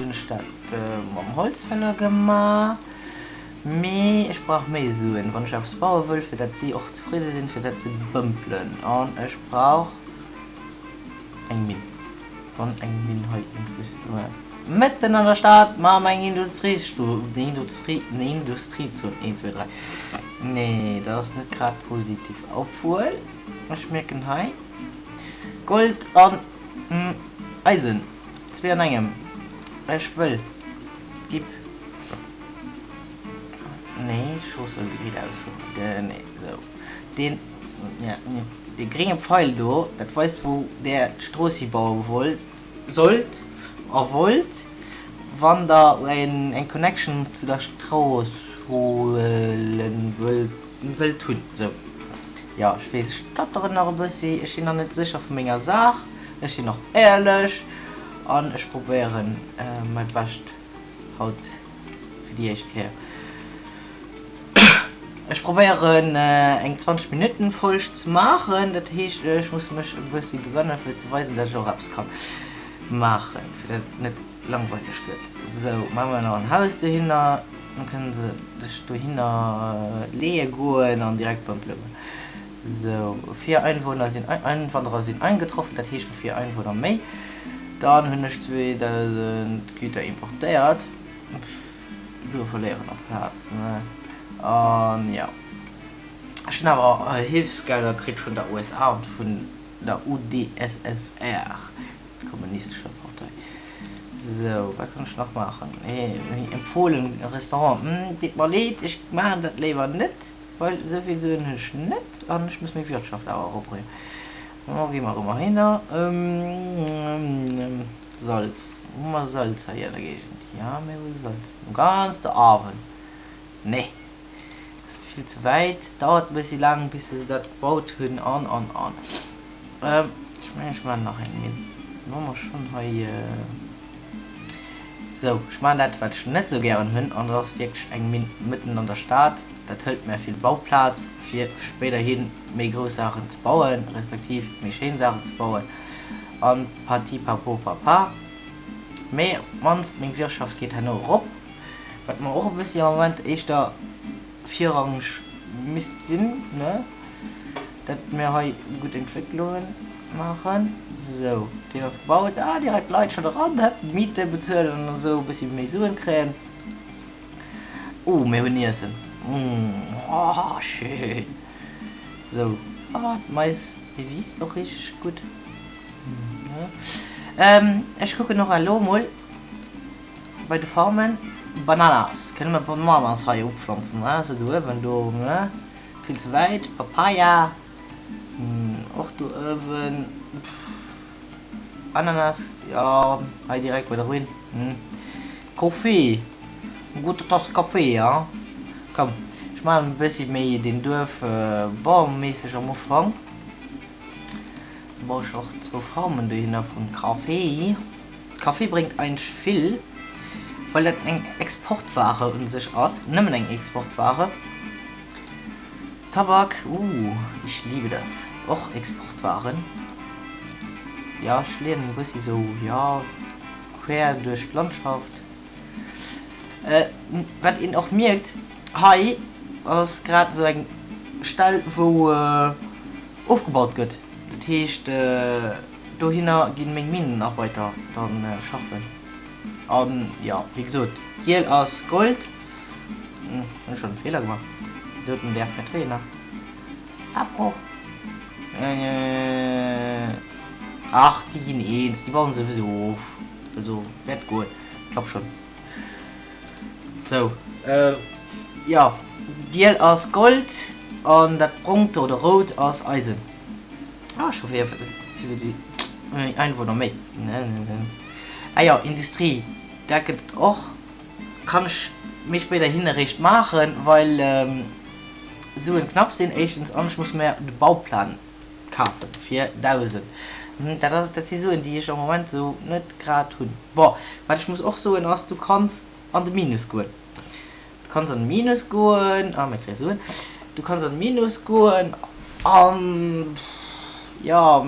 hunn ech dat mam Holzfäller gemaach. Mee ech brauch méi Suen, wann ech eppes baue wëll, fir dat si och zefridde sinn, fir dat se bëmpelen. An ech brauch eng Minn. Wann eng Minn hei iergendwou mëtten an der Stad, maache mer eng Industriezon. Een, zwee, dräi. Nee, dat ass net grad positiv. Obwuel, ech mierken hei Gold an Eisen. 2 an engem. Ech wëll. Gib. Nee, d'Strooss soll geet ausfueren. Nee, sou. Deen, ja, dee grénge Pfeil do, dat weist wou där d'Strooss hibaue wollt, sollt a wollt, wann der eng eng Connection zu der Strooss huelen wëllt, wëllt hunn. Sou. Jo, ech weess, ech stotteren nach e bëssi, ech sinn nach net sécher vu menger Saach. Ech sinn och éierlech an ech probéieren mäi Bescht haut fir déi éischt Kéier. Ech probéieren eng 20 Minutten Folg ze maachen, dat heescht ech muss mech e bëssi bewennen fir ze weisen dat ech och eppes ka maachen, fir dat et net langweileg gëtt. Sou, maache mer nach en Haus dohinner, dann kënne se sech dohinner leeë goen an direkt beim Plëmmen. Sou, 4 Einwohner sinn, Einwanderer sinn eingetroffen, dat heescht 4 Einwohner méi. Dann hunn ech 2000 Güter importéiert. Sue verléieren a Plaz, ne? An jo, ech hunn awer Hilfsgelder kritt vun der USA an vun der UdSSR, kommunistescher Partei. Sou, wat kann ech nach maachen? Empfohlen Restaurant, deet mer leed, ech maachen dat léiwer net. Well esou vill Suen hunn ech net an ech muss meng Wirtschaft awer eropbréngen. Lo gi mer erëm heihinner. Salz. Hu mer Salz hei an der Géigend? Jo, mir hu Salz. Ganz do awen. Nee, ass vill ze wäit. Dauert e bëssi laang, bis se dat gebaut hunn an, an, an. Ech mengen, ech maachen nach eng Minn. Wa mer schonn hei. Sou, ech maachen dat, wat ech net sou gären hunn, an dat ass wierklech eng Minn mëtten an der Stad. Dat hëlt mär vill Bauplaz, fir spéiderhi méi grouss Saachen ze bauen, respektiv méi schéin Saachen ze bauen an patipapopapa. Mee op d'mannst meng Wirtschaft geet herno erop, wat mer och e bëssi am Moment éischter virrangeg misst sinn, ne, dat mir hei gutt Entwécklungen maachen. Sou, deen ass gebaut. Ah, direkt Leit schonn eran, hëpp, Miete bezuelen an esou e bëssi méi Suen kréien. Oh, mir hunn Iessen. Mmh, oh, schön. Sou, ah, d'Mais, déi wiisst och richteg gutt. Ech kucken och elo mol bei de Farmen. Bananas, kënne mer Bananas hei upflanzen? Ah, se do uewen do, ne? Vill ze wäit. Papaya. Och do uewen. Ananas, jo, hei direkt bei der Ruin. Kaffi, eng gutt Tass Kaffi, ja. Komm, ech maachen e bëssi méi den Duerf bauerméisseg am Ufank. Da baue ech och zwou Farmen dohinner vun Kaffi. Kaffi bréngt eigentlech vill, well dat eng Exportware un sech ass, nëmmen eng Exportware. Tabak, uh, ich liebe das, och Exportwaren. Jo, ech leeën e bëssi sou, jo, quer duerch d'Landschaft. Wat een och mierkt, hei ass grad esou eng Stell wou ofgebaut gëtt, dat heescht dohinner ginn meng Minenarbeiter dann schaffen. An jo, wéi gesot, giel ass Gold. Hunn ech schonn e Feeler gemaach? Déi doten däerf net dohinner. Abbroch. Ach, déi ginn eens, déi bauen souwisou of. Also wäert goen, klappt schonn. Sou, jo, giel ass Gold an dat brongt oder rout ass Eisen. Ah, scho fir déi Einwohner méi. Ah jo, Industrie, dat gëtt et och. Kann ech méi spéiderhin eréischt maachen, well d'Suen knapp sinn éischtens an ech muss mir de Bauplan kafen fir 1.000. Dat ass, dat si Suen, déi ech am Moment esou net grad hunn. Bon, wat ech muss och soen ass, du kanns an de Minus goen. Du kanns an de Minus goen, ah mir kréie Suen, du kanns an de Minus goen an, jo.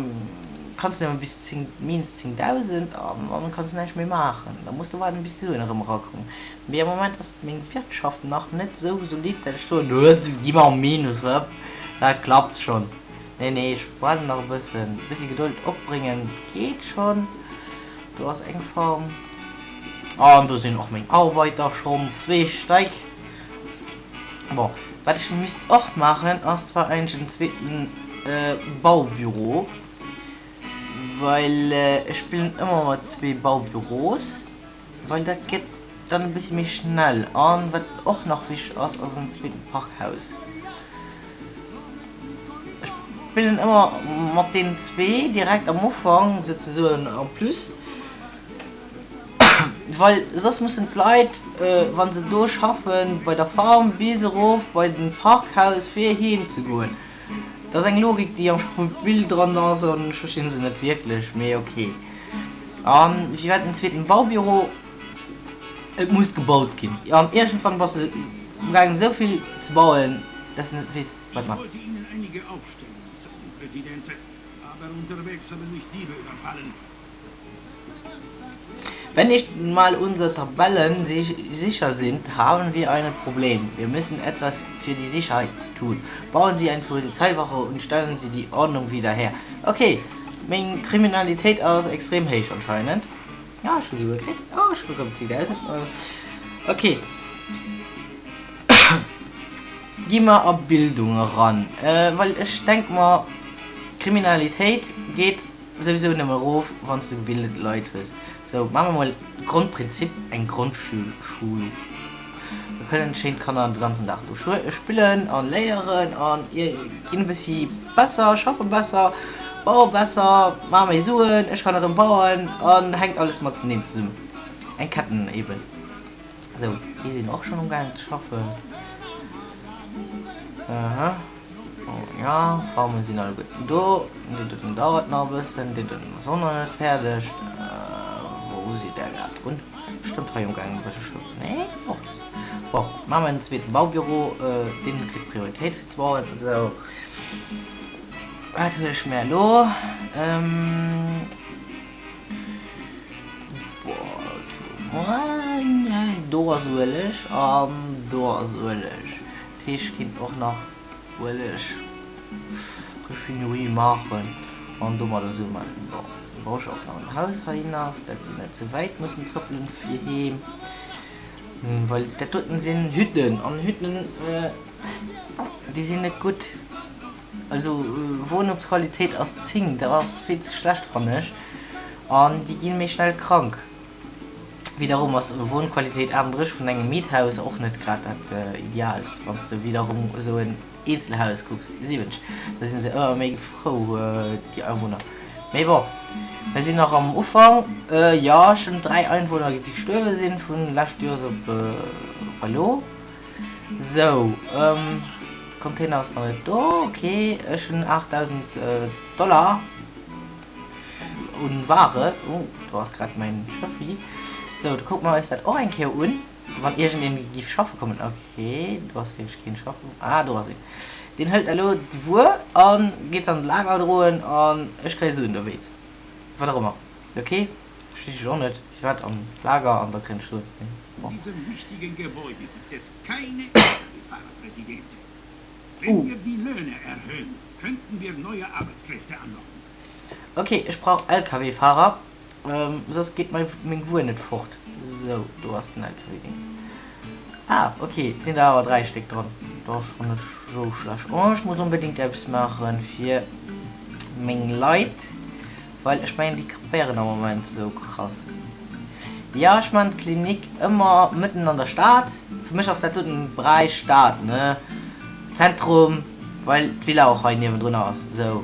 Kanns de nëmme bis 10, minus 10.000 an dann kanns de näischt méi maachen. Da muss de waarden, bis déi Suen erëm erakommen. Mee am Moment ass meng Wirtschaft nach net esou solid, dat ech soen, gi mer am Minus, dat klappt schonn. Nee, nee, ech waarden nach e bëssen. E bëssi Gedold opbréngen geet schonn. Do ass eng Farm. An do sinn och meng Arbeiter schonn, zwee Steck. Bon, wat ech misst och maachen, ass zwar eigentlech en zweeten Baubüro, well ech spillen ëmmer mat zwee Baubüros, well dat geet dann e bëssi méi schnell. An wat och nach wichteg ass, ass en zweeten Parkhaus. Ech spillen ëmmer mat deenen zwee direkt am Ufank souzesoen en plus. Well soss mussen d'Leit, wa se do schaffen, bei der Farm bis erof bei den Parkhaus fir heem ze goen. Dat ass eng Logik déi am Spill dran ass an ech verstinn se net wierklech, mee ok. A firwat en zweeten Baubüro? Et muss gebaut ginn an iergendwann bass de amgaangen esou vill ze bauen, dass de net weess wat Ich man. wollte Ihnen einige Aufstellungen zeigen, Presidente, aber unterwegs haben mich Diebe überfallen. Wenn nicht mal unsere Tabellen sicher sind, haben wir ein Problem. Wir müssen etwas für die Sicherheit tun. Bauen Sie eine Polizeiwache und stellen Sie die Ordnung wieder her. Okay, meng Kriminalitéit ass extrem héich anscheinend. Ja, ech hu Sue kritt. Oh, ech hu rëm 10.000. Okay. Gi mer a Bildung eran, well ech denk mer, Kriminalitéit geet Souwisou nëmme erof wanns de gebildet Leit hues. Sou, maache mer mol Grondprinzip eng Grondschul. Da kënnen schéin d'Kanner de ganzen Dag do spillen a léieren an ginn e bëssi besser, schaffe besser, baue besser, maache méi Suen, ech kann erëm bauen an hänkt alles mateneen zesummen. Eng Ketten eben. Sou, déi sinn och schonn amgaangen ze schaffen. Aha. Jo, Farmen sinn alleguerten do. Déi doten dauert nach e bëssen. Déi doten ass och nach net fäerdeg. Wou sidd där grad drun? Bestëmmt hei amgaangen e bësse schaffen. Nee, och net. Bon, maache mer en zweeten Baubüro. Deen kritt Prioritéit fir ze bauen. Sou, wat huele ech mir elo? Do ass Ueleg an do ass Ueleg. Dat heescht, ech kéint och nach Ueleg Raffinerie maachen an domadder Sue maachen. Bon, da brauch ech och nach en Haus heihinner, fir dat se net ze wäit mussen trëppelen fir heem. Well dat doten sinn Hütten an Hütten, déi sinn net gutt. Also Wohnungsqualitéit ass 10, dat ass vill ze schlecht fannen ech, an déi ginn méi schnell krank. Wiederum ass Wohnqualitéit 38 vun engem Miethaus och net grad dat idealst, wanns de wiederum esou en Eenzelhaus kucks, 70, da sinn se ëmmer méi frou déi Awunner. Mee bon, mir sinn nach am Ufank, jo ech hunn 3 Einwohner déi gestuerwe sinn vun lescht Joers op elo. Sou, Container ass nach net do. Ok, ech hunn 8.000 Dollar un Ware. Oh, do ass grad mäin Schëffi. Sou, da kucke mer eis dat och eng Kéier un, wann iergendeen giff schaffe kommen. Ok, do ass wierklech keen schaffe. Ah, do ass een. Deen hëlt elo déi Wuer a geet se an de Lager droen an ech kréie Suen dowéinst. Wat och ëmmer. Ok. Verstinn ech och net firwat an Lager an da kréien ech Suen, mee In bon. diesem wichtigen Gebäude gibt es keine Lkw-Fahrer, Presidente. Wenn Uh. wir die Löhne erhöhen, könnten wir neue Arbeitskräfte anlocken. Ok, ech brauch LKW-Fahrer, soss geet mei meng Wuer net fort. Sou, do ass den LKW-Dingens. Ah, ok, et sinn der awer 3 Stéck dran. Dat ass scho net sou schlecht. Oh, ech muss onbedéngt eppes maachen fir meng Leit. Well ech mengen déi krepéieren am Moment sou krass. Jo ech man d'Klinik ëmmer mëtten an der Stad. Fir mech ass dat doten Beräich Stad ne, Zentrum, well d'Villa och hei niewendrun ass sou.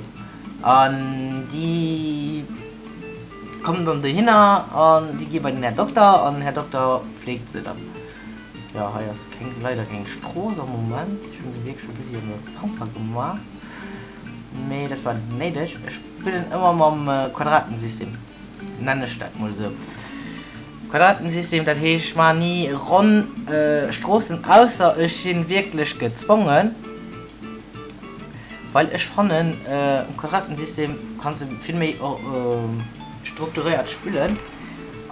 An déi kommen dann dohinner an déi gi bei den Här Dokter an den Här Dokter fleegt se dann. Jo hei ass keng leider keng Strooss am Moment. Ech hunn se wierklech e bëssi an der Pampa gemaach. Mee dat war net néideg. Ech spillen ëmmer mam Quadratensystem, nennen ech dat mol esou. Quadratensystem, dat heescht ech maachen ni ronn Stroossen, ausser ech si wierklech gezwongen. Well ech fannen um Quadratensystem kanns de vill méi strukturéiert spillen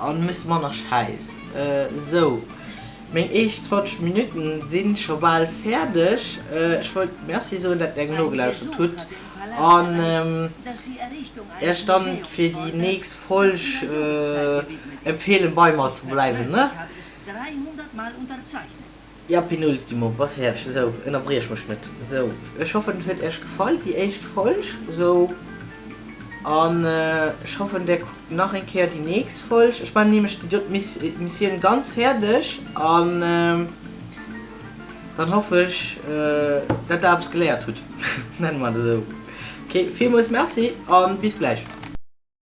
an méchs manner Schäiss. Sou, meng éischt 20 Minutten sinn scho bal fäerdeg. Ech wollt Merci soen dat der nogelauschtert hutt an iech dann fir déi nächst Folg empfehlen bei mer ze bleiwen ne. Ja penultimo, bass fäerdeg, esou ënnerbriech mech net. Esou, ech hoffen et huet iech gefall déi éischt Folg esou an ech hoffen där kuckt nach eng Kéier déi nächst Folg. Ech maachen nämlech déi dot Missioun ganz fäerdeg an dann hoffe ech dat der eppes geléiert hutt, nenne mer et esou. Ok, villmools Merci an bis gläich.